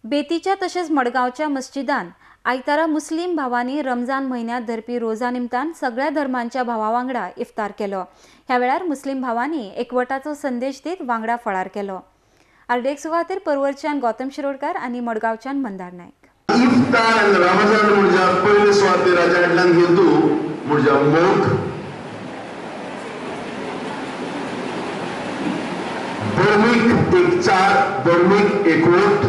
बेतीच्या तशेंच मडगांवच्या मस्जिदान आयतारा मुस्लीम भावांनी रमजान म्हयन्यांत धरपी रोजा निमतान सगळ्या धर्मांच्या भावा वांगडा इफ्तार केलो. ह्या वेळार मुस्लीम भावांनी एकवटाचो संदेश दीत वांगडा फळार केलो. आरडीएक्स खातीर परवरच्यान गौतम शिरोडकार आनी मडगांवच्यान मंदार नायक. इफ्तार आनी रमजान म्हणजे पयले सुवातेर राजा कडल्यान हेतू म्हणजे मोग, धर्मीक एकचार, धर्मीक एकवट,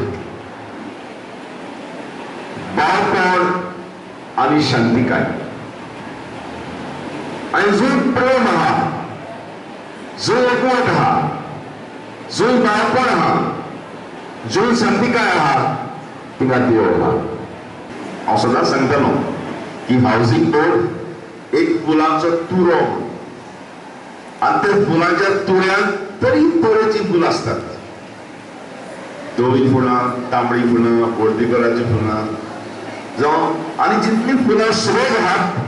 बाळपण आनी शांतिकाय. आनी जो प्रेम आहा, जो एकवट आहा, जो बाळपण आहा, जो शांतिकाय आहा, तिका देव आहा. हांव सदांच सांगतालो की हावजींग बोर्ड एक फुलांचो तुरो आनी त्या फुलांच्या तुऱ्यांत तरी तरेची फुलां आसतात. धवी फुलां, तांबडी फुलां, हळदी कलराची फुलां जावं, आनी जितली फुलां सोबीत आहात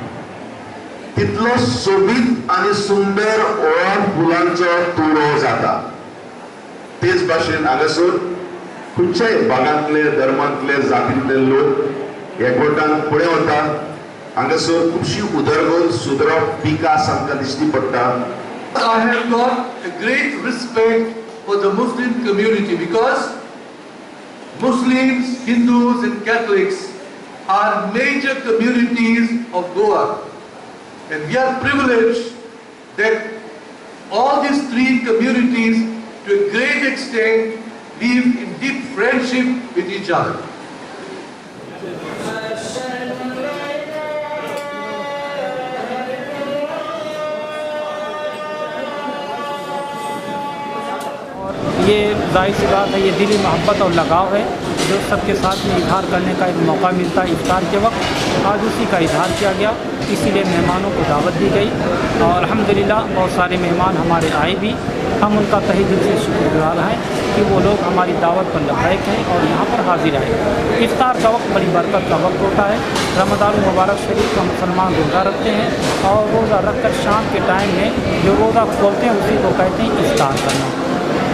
तितलो सोबीत आनी सुंदर हो फुलांचो तुरो जाता. तेच भाशेन हांगासर खंयच्याय भागांतले, धर्मांतले, जातींतले लोक एकवटान फुडें वता. हांगासर खुबशी उदरगत, सुदरप, विकास आमकां दिश्टी पडटा. I have got a great respect for the Muslim community because Muslims, Hindus and Catholics are major communities of Goa, and we are privileged that all these three communities to a great extent live in deep friendship with each other. ये जाहिर C बात है, ये दिली मोहब्बत और लगाव है जो सबके साथ में इजहार करने का एक मौका मिलता है इफ्तार के वक्त। आज उसी का इजहार किया गया, इसीलिए मेहमानों को दावत दी गई और अल्हम्दुलिल्लाह बहुत सारे मेहमान हमारे आए भी। हम उनका तहे दिल से शुक्रगुजार हैं कि वो लोग हमारी दावत पर लब्बैक हैं और यहाँ पर हाजिर आए। इफ्तार का वक्त बड़ी बरकत का वक्त होता है। रमज़ान मुबारक शरीफ का मुसलमान रोज़ा रखते हैं और रोज़ा रख कर शाम के टाइम में जो रोज़ा खोलते हैं उसी को कहते हैं इफ्तार करना।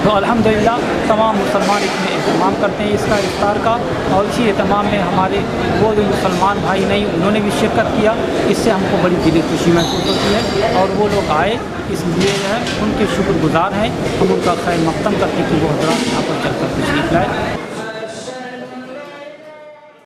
तो अल्हम्दुलिल्लाह तमाम मुसलमान इसमें एहतमाम करते हैं इसका इफ्तार का, और इसी एहतमाम में हमारे वो जो मुसलमान भाई नहीं उन्होंने भी शिरकत किया। इससे हमको बड़ी दिली खुशी महसूस होती है और वो लोग आए इसलिए है उनके शुक्रगुजार हैं। हम उनका खैर मकदम करते हैं कि वो हज़रात यहाँ पर चलकर तशरीफ़ लाए।